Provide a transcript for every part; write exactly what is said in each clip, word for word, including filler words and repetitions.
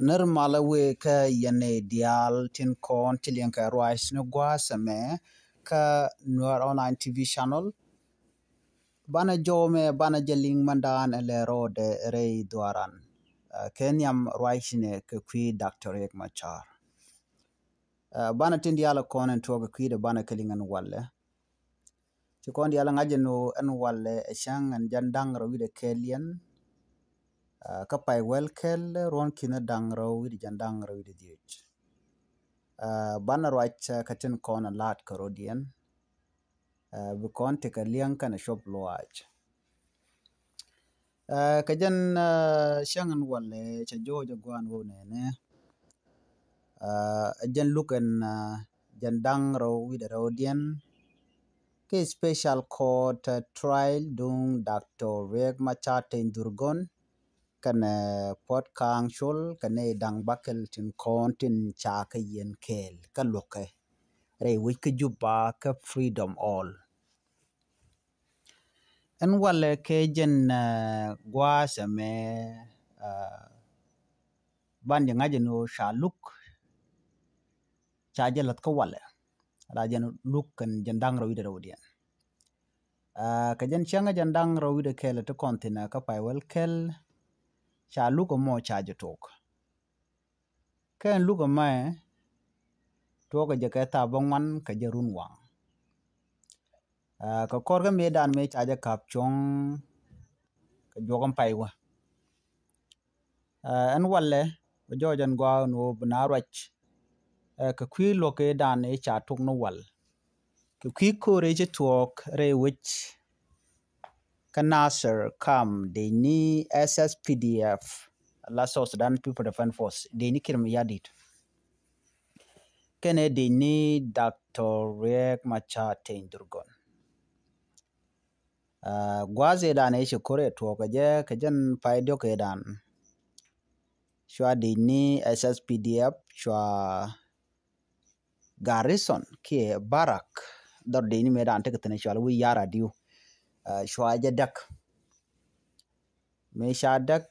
Nir malä wëë kä yɛn ɛ diaal tin kɔn ti liɛŋ kɛ ruac ni gua̱a̱th ɛmɛ kä Nuer Online T V channel. Banɛ jɔw mɛ banɛ jɛ liŋ mɛn daan ɛ lɛ rɔɔdɛ rɛy dhuaran. Kɛ nhiam ruac ni kɛ kui̱ Doctor Riek Machar. Banɛ tin diaal kɔn ɛn tuɔk kɛ kui̱dɛ banɛ kɛ liŋ ɛn walɛ. Ci kɔn diaal ŋa̱c ɛn ɣöö ɛn walɛ ɛ cäŋ ɛn jɛn da̱ŋ rɛw wi̱cdɛ kɛɛl yɛn. Kä pay wäl kɛl ruɔ̱n ki̱n da̱ŋ rɛw wi̱cdɛ jɛn da̱ŋ rɛw wi̱cdɛ dhiec. Banɛ ruac kä tin kɔn ɛ la̱a̱t kä rɔ̱diɛn. Bi kɔn tekɛ liɛŋ kɛnɛ cuɔp luaac. Kä jɛn cäŋ ɛn walɛ cɛ jɔɔc ɛ gua̱a̱n wä nɛnɛ. Ɛ jɛn luk ɛn jɛn da̱ŋ rɛw wi̱cdɛ rɛwdiɛn. Kɛ special court trial duŋ Doctor Riek Machar Teny Dhurgon kɛnɛ Puɔt Kaŋ Col kɛnɛ da̱ŋ bakɛl tin kɔn tin ca kɛ yɛn kɛɛl kä luɔkɛ rɛy wec kä Juba kä Freedom Hall. Ɛn walɛ kɛ jɛn gua̱a̱th ɛmɛ. Ban jɛ ŋa̱c ɛn ɣöö ca luk ca jɛ la̱th kä walɛ la jɛn luk kɛn jɛn da̱ŋ rɛw wi̱cdɛ rɛwdiɛn. Kɛ jɛn cäŋ jɛn da̱ŋ rɛw wi̱cdɛ kɛl ti kɔn thi̱n kä pay wäl kɛl ca luk ɛmɔ ca jɛ tok. Kɛn luk ɛmɛ tuɔɔkɛ jɛ kɛ thaap bä ŋuan kɛ jɛ run waŋ. Kɛ kɔr kä mëëdan mëë ca jɛ ka̱p cuɔ̱ŋ kɛ juɔk ɛn pay wä. Ɛn walɛ bɛ jɔɔc ɛn gɔaa ɛn ɣöö bi na ruac kɛ kui̱ luɔ̱k ëëdan ëë ca tok ni wal kɛ kui̱ ko̱r ëë ci tuɔɔk rɛy wec kä Nasir kam dec ni S S P D F la South Sudan People Defense Force dec ni Kiir Mayardit. Kɛnɛ dec ni Doctor Riek Machar Teny Dhurgon. Gua̱a̱th ëëdan ëë ci ko̱r ëë tuɔɔk kɛ jɛ kɛ jɛn pay diɔ̱k ëëdan. Cua dec ni S S P D F cua garrison kiɛ barak dhɔr dec ni mëëdan tekɛ thi̱n cɔal wi̱i̱ yar adiu. Cua jɛ däk mëë ca däk.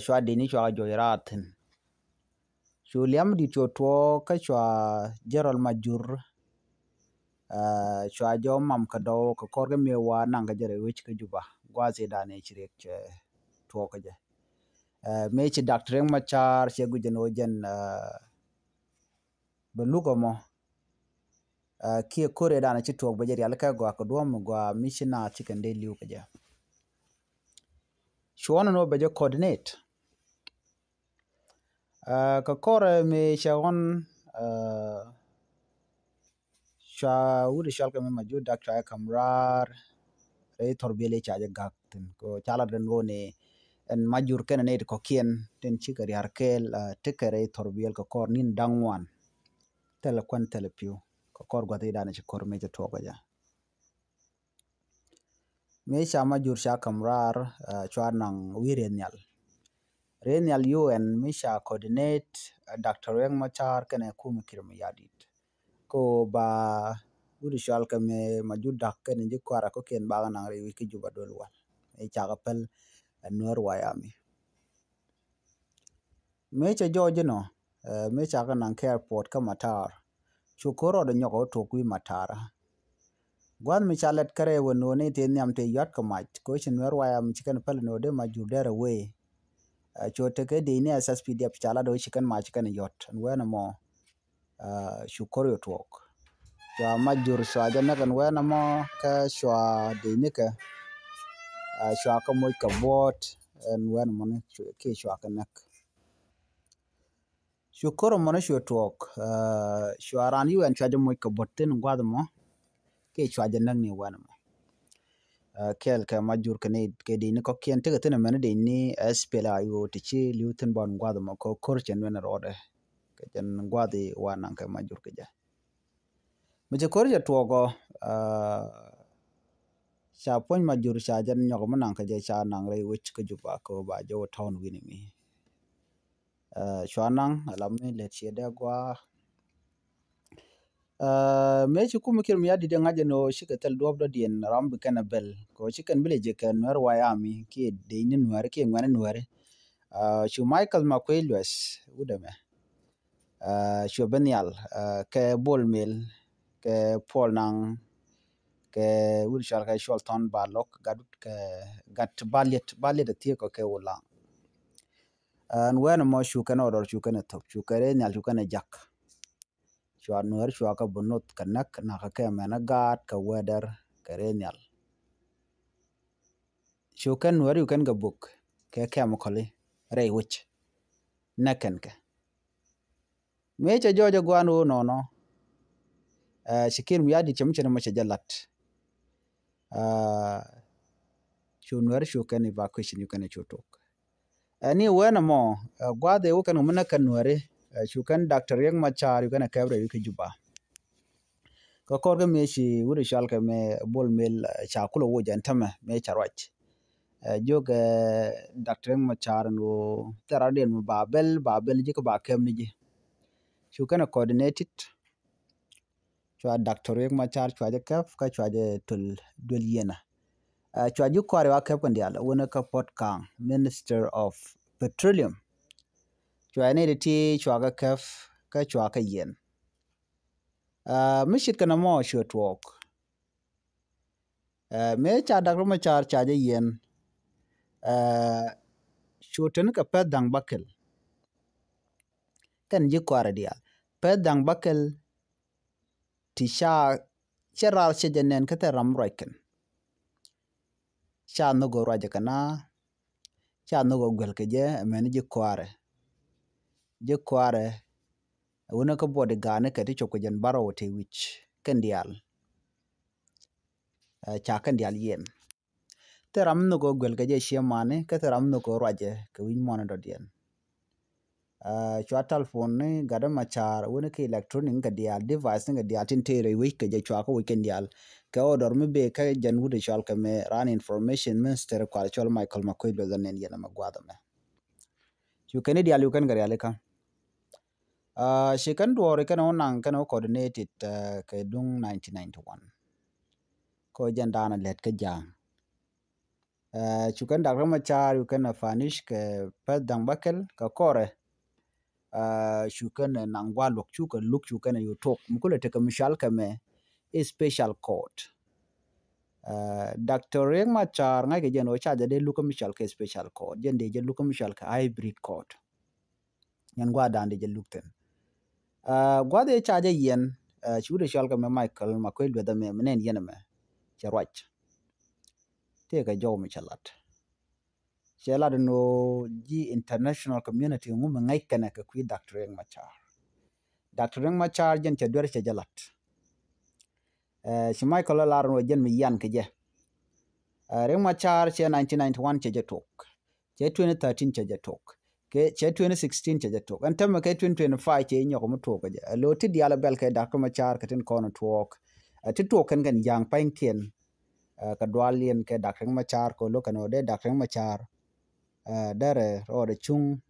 Cua dec ni cua kɛ juɔc raar thi̱n. Cu liam di̱t cu tuɔɔk kä cua jɛ rɔl ma jur. Cua jɛ ɔ mam kɛ dɔw kɛ kɔr kä mëë wa naŋ kɛ jɛ rɛy wec kä Juba gua̱a̱th ëëdan ëë ci riɛk cɛ tuɔɔk kä jɛ. Mëë ci Doctor Riek Machar cɛ guic jɛn ɣöö jɛn bɛ luk ɛmɔ. Kiɛ ko̱r ëëdan ci tuɔɔk bɛ jɛ rial kɛ gɔaa kɛ duɔ̱ɔ̱m gɔaa mi ci naath ci kɛn dee li̱w kɛ jɛ. Cuɔ̱n ɛn ɣöö bɛ jɛ coordinate. Kɛ kɔr mëë cɛ ɣɔn cua wut cɔal kɛ mi ma jur dak cua jɛ ka̱m raar rɛy thɔrbiɛl i̱ ca jɛ gak thi̱n kɛ ca lat den ɣöö ni ɛn ma jur kɛnɛ nɛy ti kɔ̱kiɛn tin cikɛ ria̱r kɛɛl tekɛ rɛy thɔrbiɛl kɛ kɔr ni̱n da̱ŋ ŋuan. Thilɛ kuan thilɛ pi̱w kɛ kɔr gua̱th i̱ dan ci ko̱r mëë cɛ tuɔɔk kɛ jɛ. Mëë ca ma jur ca ka̱m raar cua naŋ wi̱i̱ rieth nhial. Rieth nhial U N mi ca coordinate Doctor Riek Machar kɛnɛ kumɛ Kiir Mayardit. Ko ba wut cɔal kɛ mi ma jur dak kɛnɛ ji̱ kuara kɔ̱kiɛn bakɛ naŋ rɛy wec kä Juba duel wal. Mëë cakɛ päl ɛ Nuer White Army. Mëë cɛ jɔɔc inɔ mëë cakɛ naŋ kɛ airport kä Matar. Cu ko̱r rɔɔdɛ nyɔk ɛ wä tuɔɔk wi̱i̱ Matar. Gua̱th mi ca lɛt kärɛ wä no̱o̱ni ti nhiam ti yuat kɛ mac ko̱ ci Nuer White Army ci kɛn päl no̱o̱ dee ma jur dɛr away. Cu tekɛ dec ni S S P D F ca lat ɣöö ci kɛn mac ci kɛn yɔt ɛn wɛn ɛmɔ. Cu ko̱r yɔ tuɔɔk. Cua ma jur cua jɛ näk ɛn wɛn ɛmɔ kä cua dec nikɛ. Cua kɛ moc kɛ buɔt ɛn wɛn ɛmɔ ni kiɛ cua kɛ näk. Cu ko̱r ɛmɔ ni cua tuɔɔk. Cua ran U N cua jɛ moc kɛ buɔt thin gua̱th ɛmɔ kiɛ cua jɛ näk ni wɛn ɛmɔ. Kɛɛl kɛ ma jur kɛ ni kɛ dec ni kɔ̱kiɛn tekɛ thin ɛmɛn dec ni S P L A I O ti ci li̱w thin bɔn gua̱th ɛmɔ kɛ ko̱r cɛ nuɛn rɔɔdɛ. Kɛ jɛn gua̱th i̱ wa naŋ kɛ ma jur kɛ jɛ. Mi cɛ ko̱r cɛ tuɔɔk ɔ ca puɔ̱ny ma jur ca jɛn nyɔk mi naŋ kɛ jɛ ca naŋ rɛy wec kä Juba kɛ ba jɛ wä tɔ̱ɔ̱n wi̱ni mi. Cua naŋ ala mi lɛt ciɛ dee gua̱a̱. Mëë ci kumɛ Kiir Mayardit ɛ ŋa̱c ɛn ɣöö cikɛ thil duɔ̱ɔ̱p dɔ̱diɛn ram bi kɛn ɛ bɛl kɛ ɣöö ci kɛn bi lɛ jek kɛ Nuer White Army kiɛ dec ni Nuɛri kiɛ ŋuɛ̈ni Nuɛri. Cu Michael Makuei Lueth wut ɛmɛ, cu ben nhial kɛ Bol Mel, kɛ Paul Nang, kɛ wut cɔal kɛ Cuɔl Thɔn Balɔk, gat wut kɛ gat Baliet, Baliet a thiek kɛ kɛ Ulaŋ. Ɛn wɛn ɛmɔ cu kɛn ɔ dɔr, cu kɛn ɛ thop, cu kɛn rɛy nhial, cu kɛn ɛ jak. Cua Nuɛr cua kɛ bä noth kɛ näk, nakä kɛ mɛn ɛ gaat kɛ wɛɛdɛr kɛ rɛy nhial. Cu kɛn Nuɛr cu kɛn kɛ buk kɛ kɛmikɔli rɛy wec, näk kɛn kɛ. Mëë cɛ jɔɔc ɛ gua̱a̱n ɣöö nɔnɔ, ci Kiir Mayardit cɛ mi cɛ ni mɔ cɛ jɛ lat. Cu Nuɛr cu kɛn evacuation, cu kɛn cu tok. Ɛn i̱ wee nɔmɔ, gua̱a̱th ëë wä kɛn ɣöö mi näk kɛn Nuɛri, cu kɛn Doctor Riek Machar cu kɛn ɛ kɛp rɛy wi̱c kä Juba. Kä kɔr kä mëë ci wut cɔal kɛ mëë Bol Mel ca kulɛ woc ɛn tämɛ mëë ca ruac. Jiök Doctor Riek Machar ɛn ɣöö thil rɔ̱diɛn mi ba bɛl, ba bɛl ji̱ kä ba kɛp ni ji̱. Cu kɛn ɛ coordinated. Cua Doctor Riek Machar cua jɛ kɛp kä cua jɛ töl duel yienä. Cua ji̱ kɔaarɛ wa kɛp kɛn diaal, wänä kä Port Kang, Minister of Petroleum. Cua nɛy ti ti cua kɛ kɛp kä cua kɛ yiɛn. Mi ce̱tkɛ nɔmɔ cuɛ tuɔɔk. Mëë ca Doctor Machar ca jɛ yiɛn, cu teni kɛ Pɛth Daŋ Bäkɛl kɛn ji̱ kɔaarɛ diaal. Pɛth Daŋ Bäkɛl ti ca cɛ raar cɛ jɛ nɛn kä thil ram ruac kɛn. Ca nhök ɣöö ruac kɛ na, ca nhök ɣöö guɛl kɛ jɛ, ɛmɛn ji̱ kɔaarɛ. Ji̱ kɔaarɛ, wänä kä bodyguard ni kɛ ti cop kɛ jɛn bärɔw ti wi̱c kɛn diaal. Ca kɛn diaal yiɛn. Thil ram nhök ɣöö guɛl kɛ jɛ ciɛ mani, kä thil ram nhök ɣöö ruac jɛ kɛ wi̱c muɔ̱ɔ̱n dɔ̱diɛn. Cua telephone ni gatdä Machar, wänä kä electronic ni kɛ diaal, device ni kɛ diaal tin tëë rɛy wec kɛ jɛ, cua kä wec kɛn diaal. Kɛ order mi bëë kä jɛn wut cɔal kɛ mëë raan information minister kɔaarɛ cɔl Michael Makuei Lueth, ɛn nɛn yɛn ɛmɛ gua̱a̱th ɛmɛ. Cu kɛn i̱ diaal cu kɛn kɛ rialikä. Ci kɛn duɔɔri kɛn wä naŋ kɛn wä coordinated kɛ duŋ nineteen ninety-one. Kä jɛn daanɛ lɛt kä ja̱a̱ŋ. Cu kɛn Doctor Machar, cu kɛn a furnish kɛ Pɛth Daŋ Bäkɛl kɛ kɔrɛ. Cu kɛn naŋ gua̱a̱ luɔk, cu kɛ luk, cu kɛn a yu tok mi kulɛ tekɛ mi cɔal kɛ mɛ i̱ special court. Doctor Riek Machar ŋa̱ckɛ jɛn ɣöö ca jɛ dee luk kä mi cɔal kɛ special court, jɛn dee jɛ luk kä mi cɔal kɛ hybrid court. Yɛn gua̱a̱th da̱a̱n dee jɛ luk thi̱n. Gua̱a̱th ëë ca jɛ yiɛn, ci wut cɔal kɛ mɛ Michael Makuei Lueth ɛmɛ, mi nɛn yɛn ɛmɛ cɛ ruac. Tëëkɛ jɔw mi cɛ lat. Cɛ lat ɛn ɣöö ji̱ international community ŋu mi ŋäc kɛnɛ kɛ kui̱ Doctor Riek Machar. Doctor Riek Machar jɛn cɛ duer cɛ jɛ lat. Ci Michael ɛ lar ɛn ɣöö jɛn mi yian kɛ jɛ. Riek Machar cɛ nineteen ninety-one cɛ jɛ tok. Cɛ twenty thirteen cɛ jɛ tok. Kɛ cɛ twenty sixteen cɛ jɛ tok. Ɛn tämɛ kɛ twenty twenty-five cɛ nyɔk mi tok kɛ jɛ. Ɛ lo̱ ti diaal ɛ bɛl kɛ Doctor Machar kɛ tin kɔn tuɔɔk. Ɛ ti tuɔɔk kɛn kɛn ja̱a̱ŋ pa̱nykiɛn. Kɛ dual yɛn kɛ Doctor Machar kɛ lo̱ kɛn ɣöö dee Doctor Machar. Dɛrɛ rɔɔdɛ cuŋ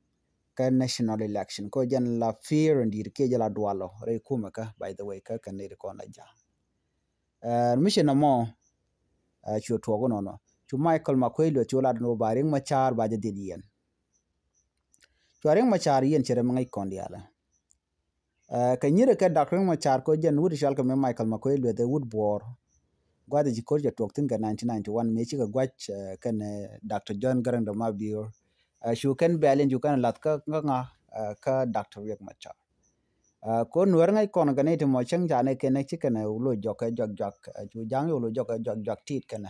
kɛ national election kɛ jɛn la fear in di̱i̱t kiɛ jɛ la dualɔ rɛy kumɛ kä, by the way, kä kɛn nɛy ti kɔn la ja̱a̱ŋ. Mi ci nɔmɔ cu tuɔɔk inɔnɔ. Cu Michael Makuei Lueth cu lat ni wä ba Riek Machar ba jɛ dhil yiɛn. Cua Riek Machar yiɛn cɛ rɛ mi ŋäc kɔn diaalɛ. Kɛ nyirɛ kɛ Doctor Riek Machar kɛ jɛn wut cɔal kɛ mi Michael Makuei Lueth ɛ wut Buɔɔr. Gua̱th ci ko̱r cɛ tuɔɔk thi̱n kɛ nineteen ninety-one mëë cikɛ gua̱c kɛn Doctor John Garang de Mabior. Cu kɛn bɛl in cu kɛn lath kä ŋa kä Doctor Riek Machar. Ko Nuɛr ŋäc kɔn kɛ ni ti mɔ cäŋ ca ni kɛn ci kɛn wä lo̱c jɔk kɛ juak juak, cu ja̱ŋ wä lo̱c jɔk kɛ juak juak tit kɛn.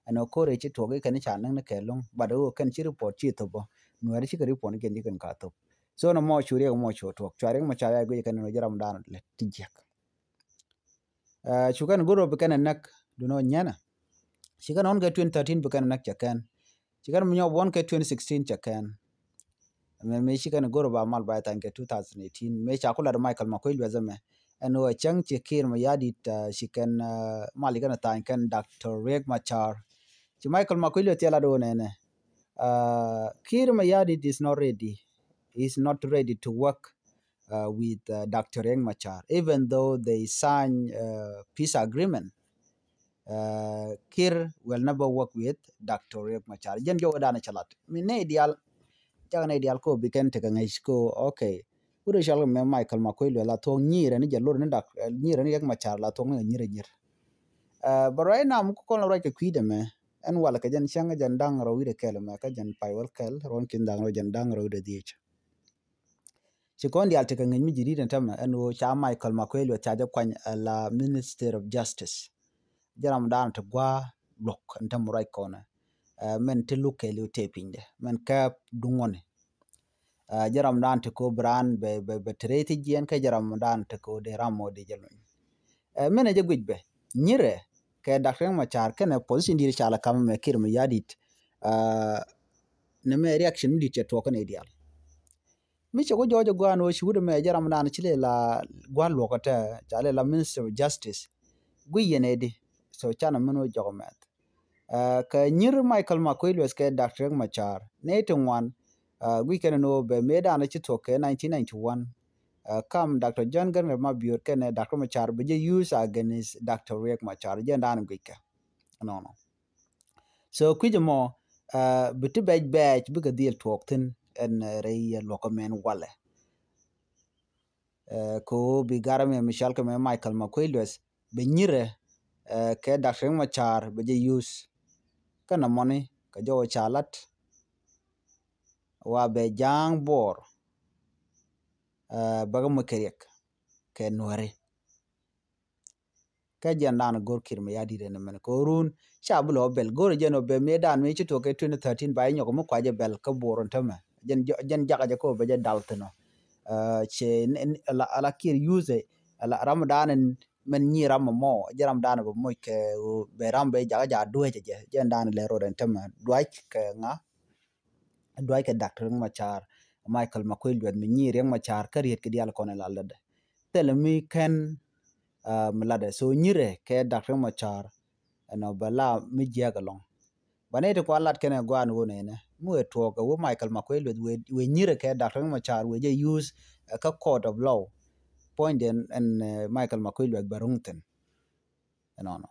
Ɛn ɔ ko̱r ci tuɔk ikɛn ca näŋ ni kɛ lo̱ŋ, but wä kɛn ci report ci thop bä. Nuɛr cikɛ report ni kɛn ci kɛn ka thop. So nɔmɔ cu Riek mɔ cu tuɔk, cua Riek mɔ ca ya guic kɛn ni jɛ ram dan lɛ ti jiɛk. Cu kɛn gurop bi kɛn näk dunɔ nyɛnɛ. Ci kɛn ɣɔn kɛ twenty thirteen bi kɛn näk cɛ kɛn. Ci kɛn mi nyɔk buɔn kɛ twenty sixteen cɛ kɛn. Mɛ mi ci kɛn gurop a mal ba tha̱a̱ny kɛ two thousand eighteen. Mɛ ca ku lat Michael Makuei Lueth ɛmɛ. Ɛn ɣöö cäŋ ci Kiir Mayardit ci kɛn mal ikɛn tha̱a̱ny kɛn Doctor Riek Machar. Ci Michael Makuei Lueth cɛ lat ɣöö nɛnɛ. Kiir Mayardit is not ready. He is not ready to work with Doctor Riek Machar, even though they sign peace agreement. Kiir will never work with Doctor Riek Machar. Jɛn jɔwä danɛ cɛ lat mi nɛy diaal. cakɛ nɛy diaal ko bi kɛn tekɛ ŋäc ko, okay. Wut ɛ cɔal kɛ mɛ Michael Makuei Lueth la thuɔ̱k nyirɛ ni jɛ lor ni dak, nyirɛ ni Riek Machar la thuɔ̱k ni nyirɛ nyir. But right now mi ku kɔn la ruac kɛ kui̱dɛ mɛ, ɛn walɛ kɛ jɛn cäŋ jɛn da̱ŋ rɛw wi̱dɛ kɛl mɛ kä jɛn pay wäl kɛl ruɔ̱n ki̱n da̱ŋ rɛw jɛn da̱ŋ rɛw wi̱dɛ dhiec. Ci kɔn diaal tekɛ ŋäc mi ji̱ ri̱t ɛn tämɛ ɛn ɣöö ca Michael Makuei Lueth ca jɛ kuany ala Minister of Justice. Jɛ ram dan ti gua̱a̱ luɔk ɛn tämɛ ruac kɔnɛ. Mɛn ti luk kɛɛliw tëë pinydɛ mɛn kɛɛp duŋ ŋuɔ̱ni. Jɛ ram dan ti ko̱ bi raan bɛ bɛ bɛ ti rɛy thi jiɛn kɛ jɛ ram dan ti ko̱ dee ram mɔ dee jɛ luny. Mɛn ɛ jɛ guic bɛ nyirɛ kɛ Dak Riek Machar kɛnɛ position di̱t ca la kam mɛ Kiir Mayardit. Ni mɛ reaction mi di̱t cɛ tuɔɔk kɛnɛ diaal. Mi cɛ ku jɔɔc ɛ gua̱a̱n wä ci wut ɛmɛ jɛ ram dan ci lɛ la gua̱a̱n luɔk ɛ tɛ ca lɛ la Minister of Justice. Guic yɛn ɛ di. So canɛ min wä jɔk ɛ mɛth. Kɛ nyir Michael Makuei Lueth kɛ Dak Riek Machar nɛy ti ŋuan. Guic kɛn ni wä bɛ mëë dan ci thuɔk kɛ nineteen ninety-one. Kam Doctor John Garang Mabior kɛnɛ Dak Riek Machar bɛ jɛ use against Doctor Riek Machar jɛ dan guic kɛ nɔnɔ. So kui̱c ɛmɔ bi ti bɛc bɛc bikɛ dhil tuɔɔk thi̱n ɛn rɛy luɔk ɛmɛn walɛ. Kɛ ɣöö bi gar ɛmɛ mi cɔal kɛ mɛ Michael Makuei Lueth bɛ nyirɛ kɛ Dak Riek Machar bɛ jɛ use. Kä nɔmɔni kɛ jɔwä ca lat wa bɛ ja̱a̱ŋ Bor bäkɛ moc kɛ Riek kɛ Nuäri. Kä jiɛn dan go̱r Kiir Mayardit ɛn mɛn kɛ run ca bi lɔ bɛl go̱r jɛn ɔ bɛ mëë dan mi ci tuɔk kɛ twenty thirteen ba inyɔk mi kuacɛ bɛl kä Bor ɛn tämɛ. Jɛn jakä jɛ kɛ ɔ bɛ jɛ dal thin ɔ. Cɛ ala Kiir use ala ram dan ɛn mɛn nyi ram mɔ jɛ ram dan bɛ moc kɛ bɛ ram bɛ jakä ja duec jɛ jɛn dan lɛ rot ɛn tämɛ duac kɛ ŋa. Duac kɛ Dak Riek Machar Michael Makuei Lueth mi nyi Riek Machar kä riet kɛ diaal kɔn ɛ la ladɛ. Thilɛ mi kɛn mi ladɛ so nyirɛ kɛ Dak Riek Machar. Ɛnɔ bɛ la mi jiɛk ɛlɔŋ. Bä nɛy ti kua lat kɛnɛ gua̱a̱n wun ɛnɛ mi wee tuɔɔk ɛ wee Michael Makuei Lueth wee nyirɛ kɛ Dak Riek Machar wee jɛ use kä court of law. Puɔ̱nydɛ ɛn Michael Makuei Lueth bɛ ruŋ thi̱n. Ɛnɔnɔ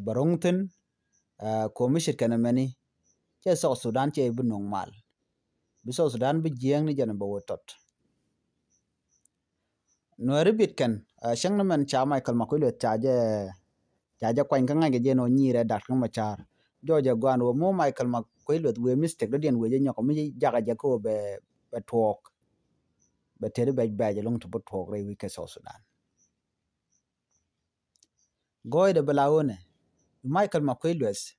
bɛ ruŋ thi̱n. Commission kɛnɛ mɛni cɛ South Sudan cɛ bi nuŋ mal. Bi South Sudan bi jiɛɛŋ ni jɛn bɛ wä tɔt. Nuɛri bit kɛn cäŋ ni mɛn ca Michael Makuei Lueth ca jɛ ca jɛ kuany kä ŋa̱c kɛ jɛ nɔ nyirɛ Dak Riek Machar. Jɔɔc ɛ gɔaan wä mo Michael Makuei Lueth wee mistake dɔ̱diɛn wee jɛ nyɔk mi jakɛ jɛ kä wä bɛ bɛ tuɔɔk. Bɛ teri bɛc bɛc ɛlɔŋ ti bi tuɔɔk rɛy wi̱c kɛ South Sudan. Gɔɔydɛ bɛ la ɣöö nɛ Michael Makuei Lueth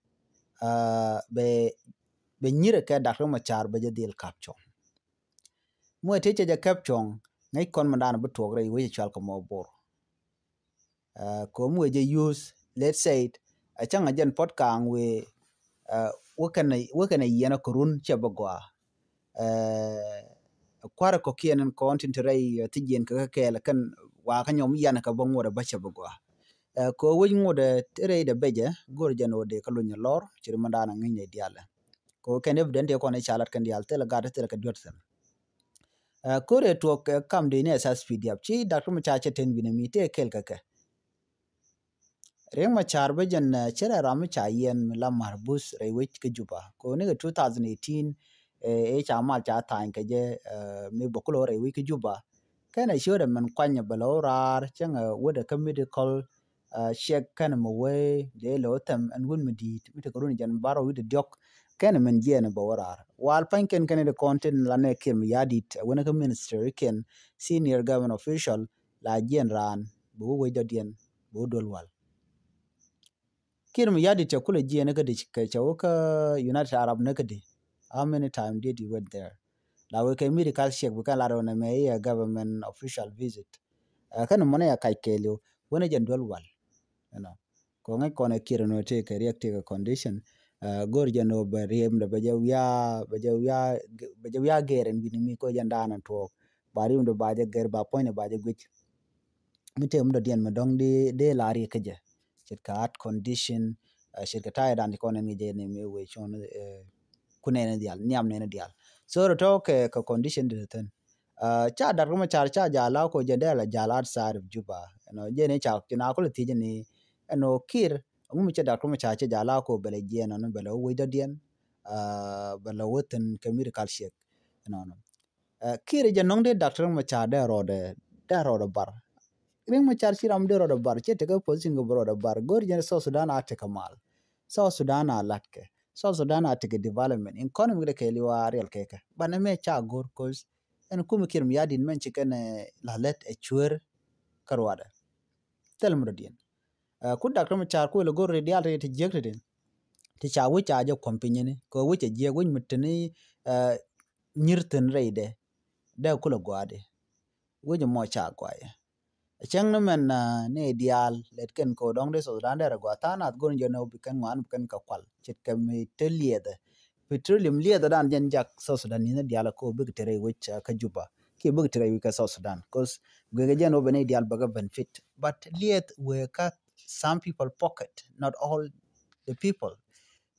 bɛ bɛ nyirɛ kɛ Dak Riek Machar bɛ jɛ dhil kap cuɔ̱ŋ. Muɛ tëë cɛ jɛ kap cuɔ̱ŋ ŋäc kɔn mi daanɔ bi tuɔɔk rɛy wec cual kɛ mɔ Bor. Kɛ mi wec jɛ use let's say a cäŋ a jɛn puɔ̱t kaaŋ wëë wä kɛn a yiɛn a kɛ run cɛ bɛ gɔaa. Kua̱rɛ kɔ̱kiɛn in kɔn tin te rɛy thi̱jiɛn kɛ kɛ kɛɛl kɛn wakä nyɔm yan kɛ bä ŋuɔ̱t ɛ bä cɛ bä gɔaa. Kɛ wec ŋuɔ̱t ɛ rɛy dɛ becɛ go̱r jɛn ɣöö dee kä luny lɔr ci ri mɛn da̱a̱n a ŋi̱ny nɛ diaal. Kɛ kɛn evident tëë kɔn i̱ ca lat kɛn diaal thilɛ gat thilɛ kɛ duet thil. Ko̱r ɛ tuɔk kam dee ni ɛ S S P D F ci Dak Riek Machar cɛ ten wi̱nɛ mi tëë kɛɛl kɛ kɛ. Riek Machar bä jɛn cɛ rɛ ram mi ca yiɛn mi la Mahbus rɛy wec kä Juba. Kɛ wä ni kɛ two thousand eighteen ɛ ca mal ca tha̱a̱ny kɛ jɛ mi bä kulɔ rɛy wec kä Juba. Kɛn ɛ ciöt ɛ mɛn kuany bɛ lɛ wä raar cäŋ ɛ wä dɛ kä medical check kɛn mɛ wee dee lɛ wä thɛm ɛn wun mi di̱i̱t mi tekɛ run jɛn bar wä wi̱cdɛ diɔ̱k. Kɛn ɛ mɛn jiɛn bɛ wä raar wal pa̱ny kɛn kɛn ɛ kɔn tin la nɛ Kiir Mayardit ɛ wä ni kä minister kɛn senior government official la jiɛn raan bɛ wä wec dɔ̱diɛn bɛ wä duel wal. Kiir Mayardit cɛ kulɛ jiɛn ni kädi kɛ cɛ wä kä United Arab ni kädi. How many time did you went there? La wek kɛ medical check bi kɛn lat wä nɛ mɛ iɛ government official visit. Ɛ kɛn mɔnɛ ya kac kɛɛliw wä ni jɛn duel wal. You know. Kɛ ŋäc kɔn ɛ Kiir ni wä tëë kɛ riɛk tëë kɛ condition. Go̱r jɛn wä bɛ riɛm dɛ bɛ jɛ wiaa bɛ jɛ wiaa bɛ jɛ wiaa gɛɛr ɛn wi̱ni mi kɔ jɛn daanɛ tuɔɔk. Ba riɛm dɛ ba jɛ gɛr ba puɔ̱nydɛ ba jɛ guic. Mi tëë mi dɔ̱diɛn mi dɔ̱ŋ dee dee la riɛk kä jɛ. Ce̱tkɛ heart condition ce̱tkɛ ta̱a̱ dan ci kɔn ɛn ŋi̱c jɛ ni mi wee cuɔ̱n. Ku nɛn diaal nhiam nɛn diaal. So rɔ tɔ̱ kɛ kɛ condition di thin. Ca Dak Riek Machar ca jal a ko jɛ dee la jal outside of Juba. Ɛnɔ jɛ ni ca ci na kulɛ thiec ni ɛnɔ Kiir ɛŋu mi cɛ Dak Riek Machar cɛ jal a ko bɛ lɛ jiɛn ɔn bɛ lɛ wec dɔ̱diɛn. Bɛ lɛ wä thin kɛ medical check. Ɛnɔnɔ. Kiir jɛ nɔŋ dee Doctor Riek Machar dee rɔɔdɛ, dee rɔɔdɛ bar. Riek Machar ci ram dee rɔɔdɛ bar, cɛ tekɛ position kɛ bɛ rɔɔdɛ bar. Go̱o̱r jɛn South Sudan a tekɛ mal. South Sudan a latkɛ. South Sudan a tekɛ development. Economy dee kɛ liwa riɛl kɛkɛ. Banɛ mɛ ca go̱o̱r cause ɛn kumɛ Kiir mi yadin mɛn ci kɛn la lɛt ɛ cuer kä ruadɛ. Thil mi dɔ̱diɛn. Ku Doctor Machar ku ilɛ go̱r ri diaal ti jiäk ti din. Ti ca wi̱c ca jɛ kuɔm piny ni kɛ wi̱c ɛ jiäk wi̱c mi tini nyir thin rɛydɛ. Dee kulɛ gua̱a̱di wi̱c mɔ ca guayɛ. Cäŋ ni mɛn ni diaal lɛt kɛn kɛ dɔ̱ŋ di South Sudan dee rɛ gua̱a̱ tha̱a̱ŋ nath go̱r jɛ ni bi kɛn ŋuan bi kɛn kɛ kual ce̱tkɛ mi te liɛthɛ. Petroleum liɛthɛ dan jɛn jak South Sudan ni diaal ko bik te rɛy wi̱c kä Juba kiɛ bik te rɛy wi̱c kä South Sudan. Cause guikɛ jɛn wä bɛ ni diaal bɛ kɛ benefit but liɛth wee kä some people pocket, not all the people.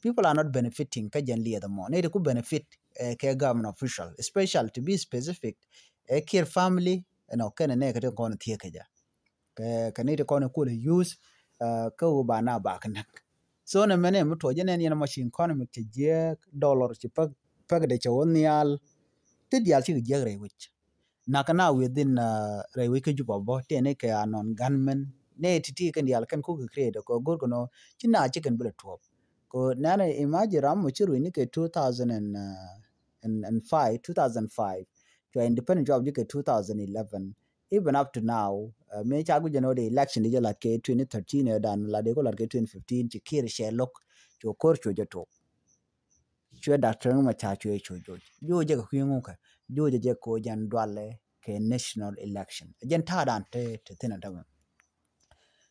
People are not benefiting kä jɛn liɛth mɔ ni ti ku benefit kɛ government official, especial to be specific ɛ Kiir family. Ɛnɔ kɛn nɛ kɛ ti kɔn thiek kɛ jɛ kɛ ni ti kɔn kulɛ use kä wä ba na ba kɛ näk. So nɛ mɛn ɛ mi tuɔc jɛ nɛn yɛn mɔ ci economy cɛ jiɛk, dollar ci pek, pek dɛ cɛ wä nhial. Ti diaal cikɛ jiɛk rɛy wi̱c. Nakä na within rɛy wi̱c kä Juba bä tëë ni kɛ anɔn gunmen ni ti ti kɛn diaal kɛn kukɛ create kɛ go̱r kɛ nɔ ci na ci kɛn bi lɛ tuɔp. Kɛ nɛn imagine ram mɔ ci rui̱ni kɛ two thousand and five, two thousand five. Cua independent cua bi ji̱ kɛ two thousand eleven. Even up to now mi ca guic jɛ nɔ dee election di jɛ lat kɛ twenty thirteen ɛ dan lat dee ko lat kɛ twenty fifteen ci Kiir cɛ lo̱k. Cu ko̱r cu jɛ tuɔp. Cuɛ Doctor Riek Machar cuɛ cu joc. Joc jɛ kɛ kui̱ ŋukɛ. Joc jɛ jɛ ko jɛn dualɛ kɛ national election. Jɛn ta̱a̱ dan te te thin a dämɛ.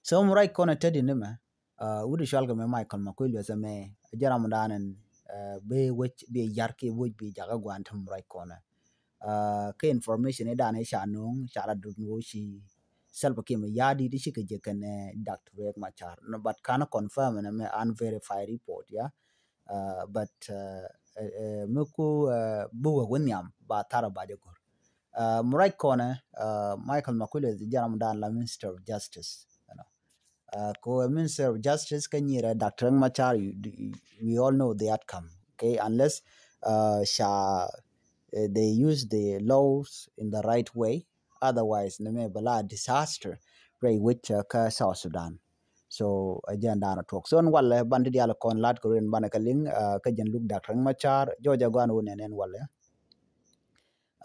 So mi ruac kɔn a te di ni mɛ. Wut i̱ cual kɛ mɛ Michael Makuei Lueth ɛmɛ jɛ ram dan ɛn bi wec bi yar ki wec bi jakä guan te mi ruac kɔn a. Kɛ information i̱ dan i̱ ca no̱o̱ŋ ca la dut ni wec ci Salva Kiir mɛ ya̱a̱ di di ci kɛ jɛ kɛn Doctor Riek Machar. But kan confirm ɛn ɛmɛ unverified report ya. But mi ku bi wä wä nhiam ba thar ba jɛ gor. Mi ruac kɔnɛ Michael Makuei Lueth jɛ ram dan la Minister of Justice. Kɛ Minister of Justice kä nyirɛ Doctor Riek Machar, we all know the outcome. Okay, unless ca they use the laws in the right way. Otherwise ni mɛ bɛ la disaster rɛy wec kä South Sudan. So ɛ jɛn da̱a̱n a tuɔk so ni walɛ ban ti dial kɔn lat kɛ ruin ban kɛ liŋ kä jɛn luk Doctor Riek Machar jɔɔc a gɔan wun ɛn ɛn walɛ.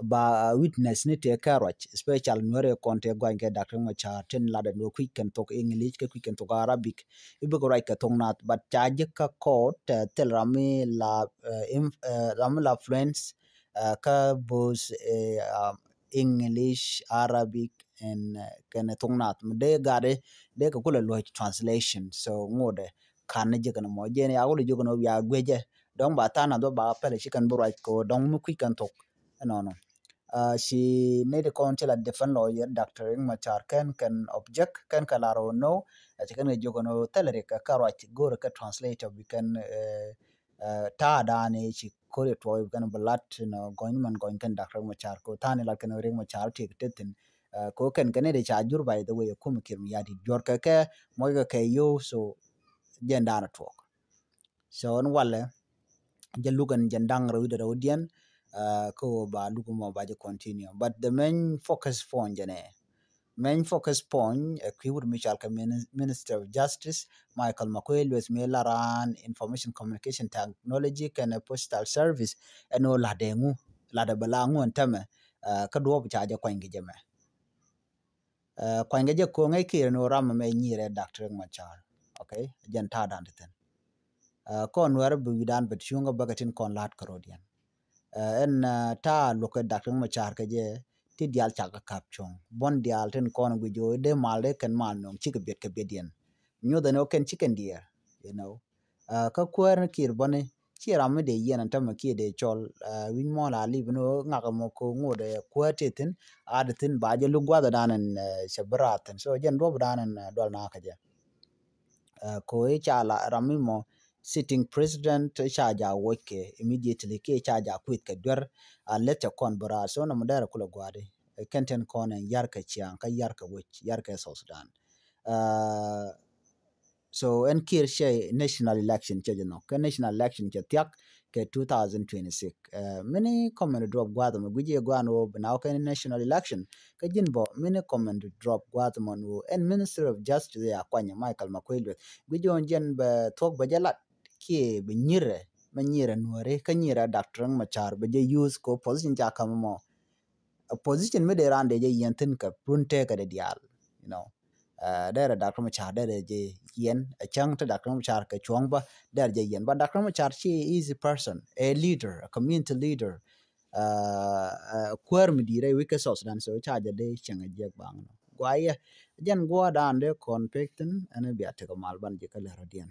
Ba witness ni tëë kɛ ruac special nuɛrɛ kɔn tëë guany kɛ Doctor Riek Machar tin lat ɛn wä kui̱c kɛn thok English kɛ kui̱c kɛn thok Arabic. I̱ bikɛ ruac kɛ thok nath but ca ji̱ kä court thil ram mi la ram mi la fluence kä both English, Arabic and kɛn thok nath mi dee gat dee kɛ kulɛ luɔc translation. So ŋotdɛ kan ni ji̱kɛn mɔ jɛn ya kulɛ ji̱kɛn wä bia guecɛ dɔ̱ŋ ba tha̱a̱ŋ nath wä ba pɛlɛ ci kɛn bi ruac kɛ wä dɔ̱ŋ mi kui̱c kɛn thok. Ɛnɔnɔ ci nɛy ti kɔn ti la defend lawyer Doctor Riek Machar kɛn kɛn object kɛn kɛ lar wä no. Ci kɛn kɛ ji̱kɛn wä thilɛ rik kɛ ruac go̱o̱rɛ kɛ translator bi kɛn ta̱a̱ da̱a̱n i̱ ci ko̱r i̱ tuɔɔk i̱ kɛn bi lat inɔ gɔny man gɔny kɛn Doctor Riek Machar ko tha̱a̱n i̱ lat kɛn Riek Machar tiek tethin. Ko kɛn kɛn i̱ di ca jur by the way kum Kiir mi ya̱ di juɔr kɛ kɛ mɔc kɛ kɛ yo̱o̱ so jɛn da̱a̱n i̱ tuɔɔk. So ɛn walɛ jɛ luk ɛn jɛn da̱ŋ rɛw i̱ dɛ rɛw diɛn kä wä ba luk mɔ ba jɛ continue but the main focus point jɛn ɛ. Main focus point ɛ kui̱ wut mi cal kɛ Minister of Justice Michael Makuei Lueth mi la raan Information Communication Technology kɛnɛ Postal Service ɛn ɣöö latdɛ ŋu latdɛ bɛ la ŋu ɛn tämɛ. Kä duɔɔp ca jɛ kuany kɛ jɛ mɛ. Kuany kɛ jɛ ko̱ŋ ɛ kiɛɛr ɛn ɣöö ram ɛmɛ nyirɛ Doctor Riek Machar. Okay, jɛn ta̱a̱ da̱a̱n ti thi̱n. Kɔn wɛr bi wi̱dan bɛ cuŋ kɛ bäkɛ tin kɔn la̱t kɛ rɔ̱diɛn. Ɛn ta̱a̱ luɔ̱kɛ Doctor Riek Machar kɛ jɛ ti diaal cak kɛ ka̱p cuɔ̱ŋ buɔ̱n diaal tin kɔn guic ɣöö dee mal dee kɛn mal nöŋ cikɛ biɛt kɛ biɛtdiɛn. Nyuɔth ɛn ɣöö kɛn cikɛn diɛɛr. You know. Kä kuäär ni Kiir bäni ci ram mi dee yiɛn ɛn tämɛ kiɛ dee cɔl wi̱ny mɔɔl a lip ni ɣöö ŋak ɛmɔ ko̱ ŋot ɛ kuäär ti thi̱n. A di thi̱n ba jɛ luk gua̱th ɛ dan ɛn cɛ bi raar thi̱n so jɛn duɔ̱p dan ɛn dual na kä jɛ. Ko i̱ ca la ram mi mɔ sitting president ca ja woc kɛ immediately kiɛ ca ja kuith kɛ duer. A leth cɛ kɔn bi raar so nɔmɔ dɛrɛ kulɛ gua̱a̱di. Kɛn tin kɔn ɛn yar kɛ ciaŋ kä yar kɛ woc yar kɛ South Sudan. So ɛn Kiir cɛ national election cɛ jɛ nhɔk kɛ national election cɛ thiak. kɛ two thousand twenty-six. Mini comment drop gua̱a̱th mɔ gui̱ci ɛ gua̱a̱n wä bi na wä kɛn national election kä ji̱n bɔ mini comment drop gua̱a̱th mɔ wä ɛn Ministry of Justice ya kuany Michael Makuei Lueth gui̱ci ɣän jɛn bɛ thuɔ̱k bɛ jɛ lat kiɛ bi nyirɛ mɛ nyirɛ nuɔri kä nyirɛ Doctor Riek Machar bɛ jɛ use ko position ca ka̱m mɔ. Position mi dee raan dee jɛ yɛn thin kɛ run tëkä dee diaal, you know. Derɛ Doctor Machar derɛ jɛ yɛn ɛ cäŋ te Doctor Machar kɛ cuɔ̱ŋ bä derɛ jɛ yɛn, but Doctor Machar ci easy person, a leader, a community leader. Kuäär mi di̱i̱t rɛy wi̱c kɛ South Sudan, so ca jɛ dee cieŋ a jiɛk baŋ nɔ guayɛ. Jɛn guɔ daan dee kɔn pek thin ɛn bia tekɛ mal ban ji̱ kä lɛ rɔ diɛn.